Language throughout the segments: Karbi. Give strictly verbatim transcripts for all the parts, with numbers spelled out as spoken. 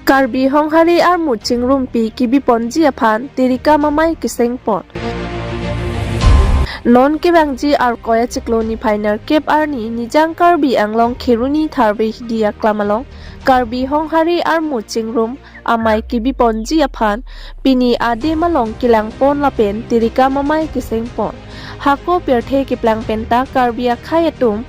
Karbi Honghari armu chingrumpi kebiponji aphan Tirikam amei kesengpon. Non kevangji Arkoi achiklo niphai nerkep arni Nijang Karbi Anglong Kheroni Tharve Hidi aklam along Karbi Honghari armu chingrum amei kebiponji aphan pini adim along kelangpon lapen Tirikam amei kesengpon. Hako pirthe keplang penta Karbi akhei atum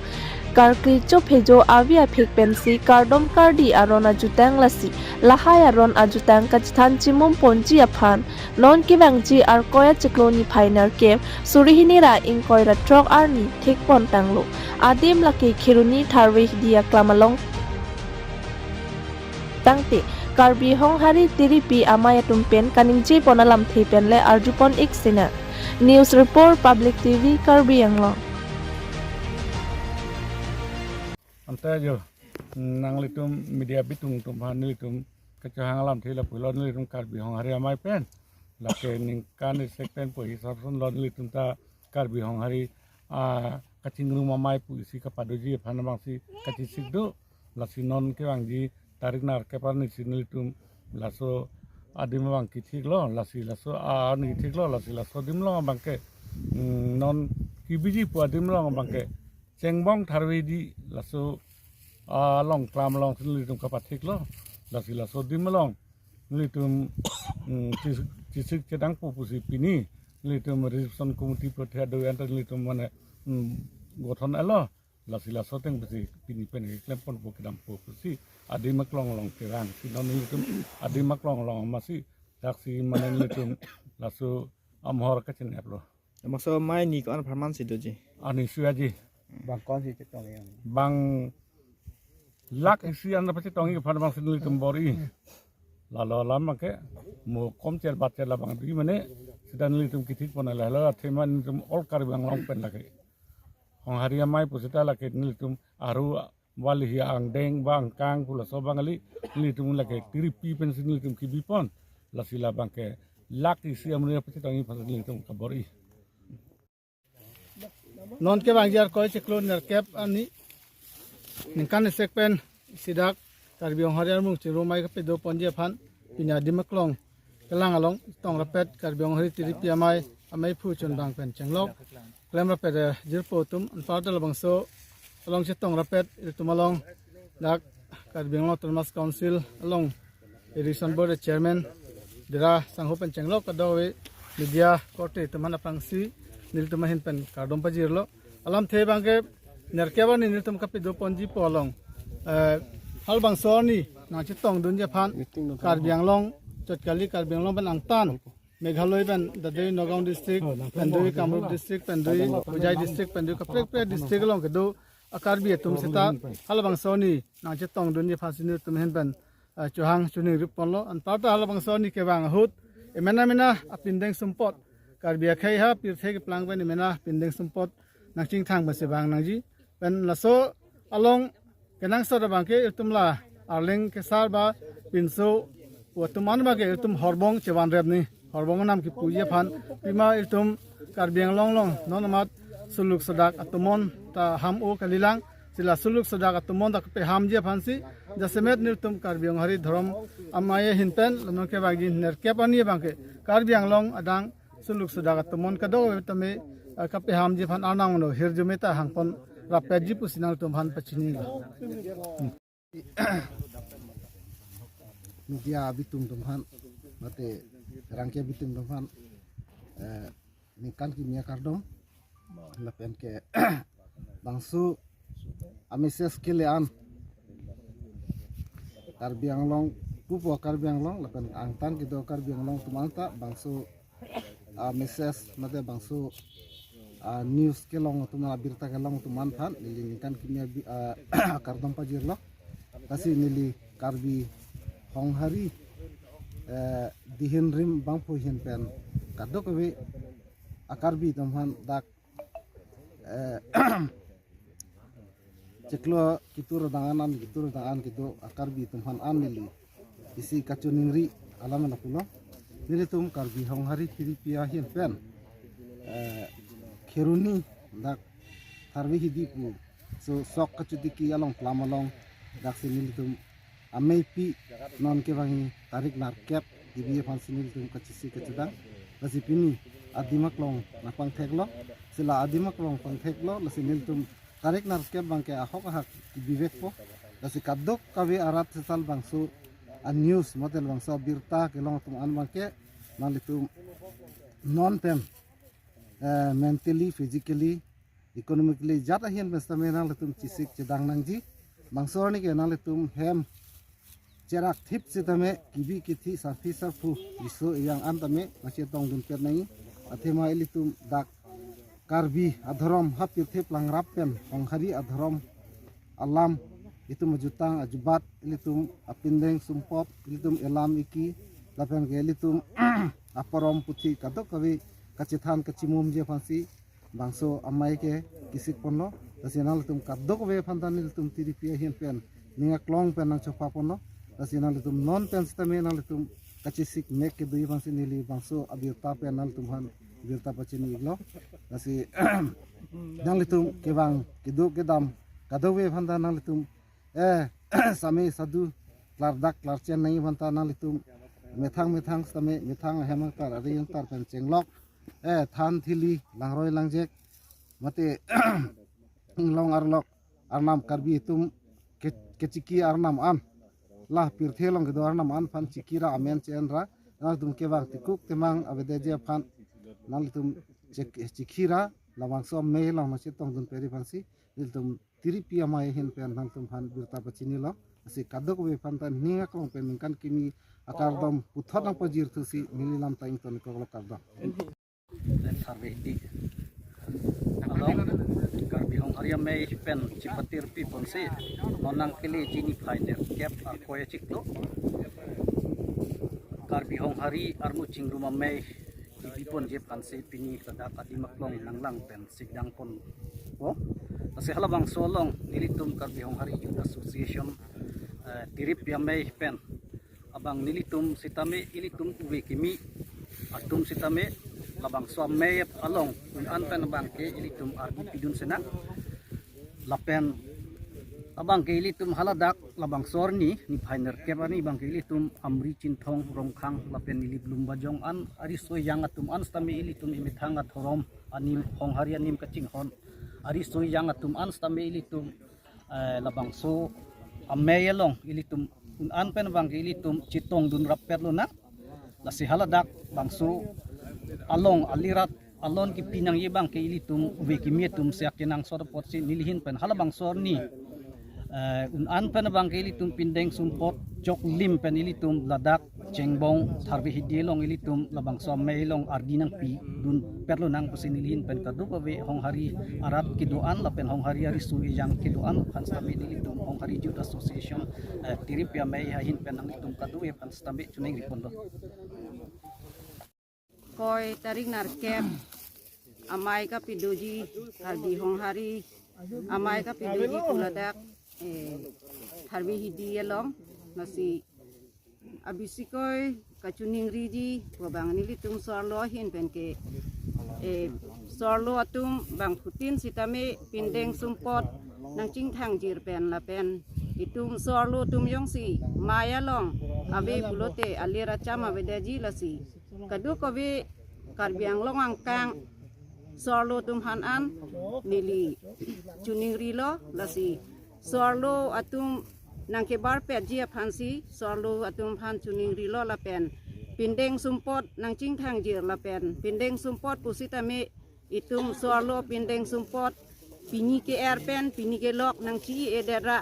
karkli chophejo avi aphek pensi kardom kardi aron ajutang lasi lahai aron ajutang kachethan chimumponji aphan non kevangji Arkoi achiklo niphai nerkep suri hini ra ingkoi ra throk arni thekpon tanglo. Adim lake Kheroni Tharve Hidi aklam along tangte Karbi Honghari tiripi amei atum pen kaningjepon alamthe pen le arjupon ik sina. News report, Public T V, Karbi Anglong. Ante jo, nanglitum media bitung atum aphan nelitum kachehang alamthe lapulo, nelitum Karbi Honghari amei pen lake ningkan isek pen pu hisap ason lo, nelitum ta Karbi Honghari, ah, kachingrum amei pu isi kapadoji aphan abangsi kachesik do. Lasi non kevangji tarik nerkep arni si nelitum laso adim abang kethiklo, lasi laso, ah, arni kethiklo, lasi laso adim along abangke, mm, non kebiji pu adim along abangke Chengbong Tharve Hidi laso, ah, along klam along si nelitum kapathiklo, lasi laso adim along nelitum, mm, chis-, chesik chedangpo pusi pini nelitum reception committee prothe ado anta nelitum mane, mm, gothon elo, lasi laso ateng pusi pini pen keklemponpo kedampo pusi adim aklong along kevangsi non nelitum adim aklong along amatsi daksi mane nelitum laso amahor kachineplo. Bangso amei ni ko-an apharman si doji? Arni suyaji. Bang ko-an si chetong yang? Bang lak isi an pachetongji aphan abangsi nelitum bor-i. Lalo alam abangke mo komcher batcher labang di mane seta nelitum kethikpon lahelo athema nelitum all Karbi Anglong pen lake Honghari amei pu seta lake nelitum aru wali hi angdeng ba angkang pu laso abang kali, nelitum lake tiripi pensi nelitum kebipon, lasi labangke lak isi amonit pachetongji aphan nelitum kabor-i. Non kevangji Arkoi achiklo nerkep arni ningkan isek pen isi dak Karbi Honghari armu chingrum amei kapadoponji aphan pini adim aklong kelang along chetong rapet Karbi Honghari tiripi amei, amei phu chunbang pen chenglok klem rapet, eh, jirpo atum anparta labangso along chetong rapet ilitum along dak Karbi Anglong Autonomous Council along Irrigation Board Chairman Dera Sangho pen chenglok kadokave media korte atum aphan aphrangsi nelitum ahin pen kardom pajirlo. Alamthe abangke nerkep arni nelitum kapadoponji pu along, eh, halabangso arni nangchetongdunji aphan Karbi Anglong chot kali Karbi Anglong pen angtan Meghalaya pen dade Nagaon district, pen do Kamrup district, pen do Hojai district, pen do kaprek kaprek district along kedo a-Karbi atum seta halabangso arni nangchetongdunji aphansi nelitum ahin pen, ah, chohang choningriponlo. Anparta halabangso arni kevang ahut emena mena apindeng sumpot, Karbi akhei ha pirthe keplang pen emena apindeng sumpot nangchingthang pensi vang nangji. Pen laso along kenangsot abangke ilitum la Arleng kesar ba pinso pu atum an abangke ilitum horbong chevanrep ni. Horbong anam kepuji aphan pima ilitum Karbi Anglong along non amat suluk sodak atomon ta ham-o kalilang, si la suluk sodak atomon ta kapehamji aphansi jasemet nelitum Karbi Honghari dhorom amei ahin pen la non kevangji nerkep arni abangke Karbi Anglong adang suluk sodak atomon kadokave tame, eh, kapehamji aphan arnam no hirjume ta hangpon rapetji pusi nangtum aphan pachinilo. Media abitung atum aphan mate rangke abitung atum aphan, eh, ningkan kimi akardom lapen ke bangso a-message kele an Karbi Anglong pupo Karbi Anglong lapen angtan kedo Karbi Anglong atum anta bangso a-message mate bangso a-news kelong atum abirta kelong atum aphan neli ningkan kimi abi-, a, akardom pajirlo. Lasi neli Karbi Honghari, eh, dihin rim bangphu ahin pen kadokave a-Karbi atum aphan dak, eh, chiklo kitur dangan an kitur dangan kedo a-Karbi atum aphan an neli isi kachoningri alam lapulo. Nelitum Karbi Honghari tiripi ahin pen, eh, Kheroni dak Tharve Hidi pu so sok kachotiki along klam along daksi nelitum ameipi non kevangji tarik nerkep T V aphan si nelitum kachesik kachedang. Lasi pini adim aklong nangpangtheklo, si la adim aklong pangtheklo, lasi nelitum tarik nerkep abangke ahok ahak kebivekpo. Lasi kadokave arat sesal bangso a-news model bangso abirta kelong atum an abangke nanglitum non pen, eh, mentally, physically, economically jat ahin pen sitame nanglitum chesik chedang nangji. Bangso arni ke nanglitum hem cherak thip sitame kebi kethe sarpi sarpo riso ejang an tame nangchetongdun pet nangji. Athema ilitum dak Karbi adhorom ha pirthe plangrap pen Honghari adhorom alam, itum ajutang ajubat, ilitum apindeng sumpot, ilitum elam eki, lapen ke ilitum aporom puthi kadokave kachethan kachimumji aphansi bangso amei ke kesikponlo. Lasi nanglitum kadokave aphan ta nelitum tiripi ahin pen ning aklong pen nangchophaponlo. Lasi nanglitum non pen sitame nanglitum kachesik mek kedoji aphansi neli bangso abirta pen nanglitum aphan birta pachini-iklo. Lasi nanglitum kevang kedo kedam kadokave aphan ta nanglitum, eh, same sadu klardak klarchen nangji aphan ta nanglitum methang methang sitame, methang ahem angtar ari angtar pen chenglok, eh, than thili langroi langjek mate inglong arlok arnam Karbi atum ke, kechiki arnam an, la pirthe along kedo arnam an aphan chikira amen che-enra, nanglitum kevang tikuk temang avedetji aphan nanglitum chek, chikhira labangso amei along nangchetongdun pet aphansi nelitum tiripi amei ahin pen nanglitum aphan birta pachinilo. Lasi kadokave aphan ta ning aklong pen ningkan kimi akardom puthot nangpajirthusi neli lam ta ingtonkoklo, kardom. Tharve Hidi along Karbi Honghari amei pen chipatirpi ponsi non nangkeleji niphai nerkep Arkoi achiklo Karbi Honghari armu chingrum amei kebiponji aphansi pini ladak adim aklong nanglang pen sikdangponpo. Lasi halabangso along nelitum Karbi Honghari Youth Association, eh, tiripi amei pen abang nelitum sitame ilitum ove kimi atum sitame labangso amei along un-an pen abangke ilitum ardi pidun senang. Lapen abangke ilitum haladak labangso arni niphai nerkep arni abangke ilitum Amri Chinthong Rongkhang lapen Nilip Lumbajong an ariso ejang atum an sitame ilitum emethang adhorom anim Honghari anim kachinghon ariso ejang atum an sitame ilitum, eh, labangso amei along ilitum un-an pen abangke ilitum chetongdun rappet lonang. Lasi haladak bangso along alirat alon kepi nangji abangke ilitum ove kimi atum siak kenangsot apotsi nelihin pen halabangso arni, eh, un-an pen abangke ilitum pindeng sumpot choklim pen ilitum ladak Chengbong Tharve Hidi along ilitum labangso amei along ardi nangpidun pet lonang pusi nelihin pen kadokave Honghari arat kedo-an lapen Honghari ariso ejang kedo-an aphan sitame nelitum Honghari Youth Association, eh, tiripi amei ahin pen nanglitum kadokave aphan sitame choningriponlo. Arkoi tarik nerkep amei kapidoji, Karbi Honghari amei kapidoji pu ladak, eh, Tharve Hidi along. Lasi abisikoi kachoningriji pu abang nelitum so-arlo ahin pen ke, eh, so-arlo atum bangphutin sitame pindeng sumpot nangchingthangjir pen lapen itum so-arlo atum jongsi mei along ave pulote alir acham avedetji, lasi kadokave Karbi Anglong angkang so-arlo atum aphan an neli choningrilo. Lasi so-arlo atum nangkebarpetji aphansi so-arlo atum aphan choningrilo lapen pindeng sumpot nangchingthangjir lapen pindeng sumpot pusitame itum so-arlo pindeng sumpot pini ke-er pen pini kelok nangchi-edet ra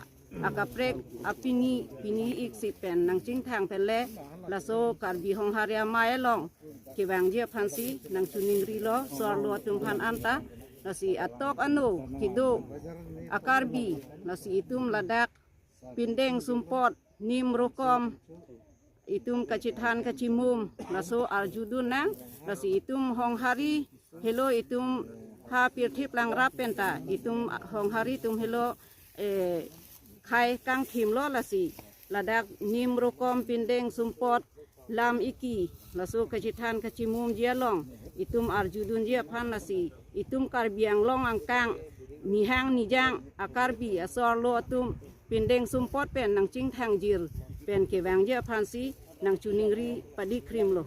akaprek apini pini iksi pen nangchingthang pen le laso Karbi Honghari amei along kevangji aphansi nangchoningrilo so-arlo atum aphan anta. Lasi atok ano kedo a-Karbi lasi itum ladak pindeng sumpot nim rokom itum kachethan kachimum laso arjudun nang. Lasi itum Honghari helo itum ha pirthe plangrap penta itum Honghari atum helo, eh, khei kangthimlo, lasi ladak nim rokom pindeng sumpot lam eki laso kachethan kachimumji along itum arjudunji aphan lasi itum Karbi Anglong angkang nihang nijang a-Karbi aso-arlo atum pindeng sumpot pen nangchingthangjir pen kevangji aphansi nangchiningri padi krimlo.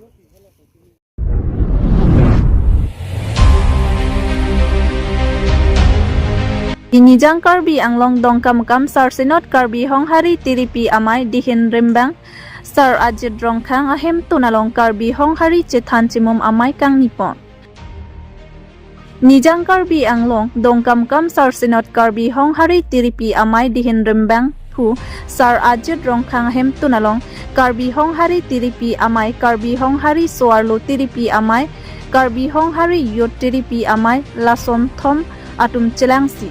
Nijang Karbi Anglong Dongkamukam Sar Synod Karbi Honghari Tiripi Amei Dihin Rimbang Sar Ajit Rongkhang ahemtun along Karbi Honghari Chethan Chimum Amei kangni pon. Nijang Karbi Anglong Dongkamukam Sar Synod Karbi Honghari Tiripi Amei Dihin Rimbang phu Sar Ajit Rongkhang ahemtun along Karbi Honghari Tiripi Amei, Karbi Honghari So-arlo Tiripi Amei, Karbi Honghari Youth Tiripi Amei lason thom atum chelangsi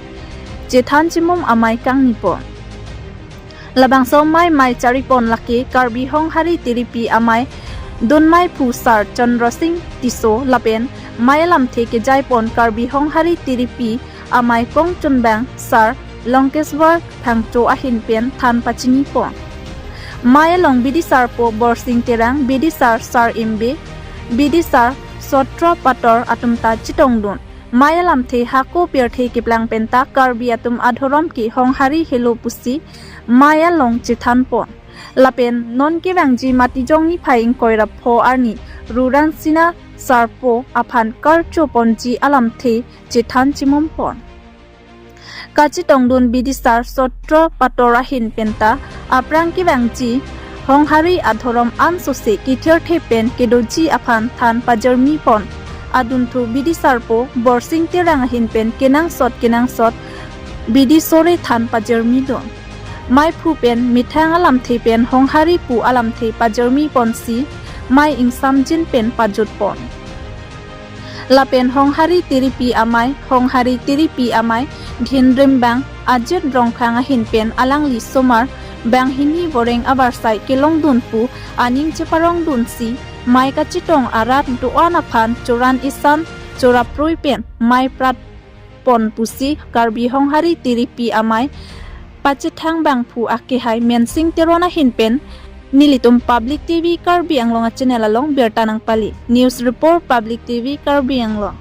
Chethan Chimum Amei kangni pon. Labangso amei mei chari pon lake Karbi Honghari Tiripi Amei dunmei phu Sar Chandra Singh Tisso lapen mei alamthe kejai pon Karbi Honghari Tiripi Amei kongchunbang Sar Lankeshwar Phangcho ahin pen than pachini pon. Mei along bidisarpo Borsing Terang, bidisar Sar Imbe, bidisar Sotro Pator atum ta chetongdun. Mei alamthe hako pirthe keplang penta Karbi atum adhorom ke honghari helo pusi mei along chethan pon. Lapen non kevangji Matijong niphai ingkoi ra pho arni Ruran Sina Sarpo aphan karcho ponji alamthe Chethan Chimum pon. Kachetongdun bidisar Sotro Pator ahin penta aphrang kevangji honghari adhorom ansose kethirthe pen kedoji aphan than pajirmi pon. Adunthu bidisarpo Borsing Terang ahin pen kenangsot kenangsot bidi sore than pajirmi dun. Mei phu pen methang alamthe pen honghari pu alamthe pajirmi ponsi mei ingsamjin pen pajut pon. Lapen Honghari Tiripi Amei, Honghari Tiripi Amei Dihin Rimbang Ajit Rongkhang ahin pen alangli somar banghini voreng avarsai kelongdun pu aning cheparongdunsi mei kachetong arat do-an aphan choran isan choraprui pen mei prat pon pusi Karbi Honghari Tiripi Amei pachethang bangphu akehai Mensing Teron ahin pen nelitum Public T V Karbi Anglong a channel along birta nangpali. News report, Public T V Karbi Anglong.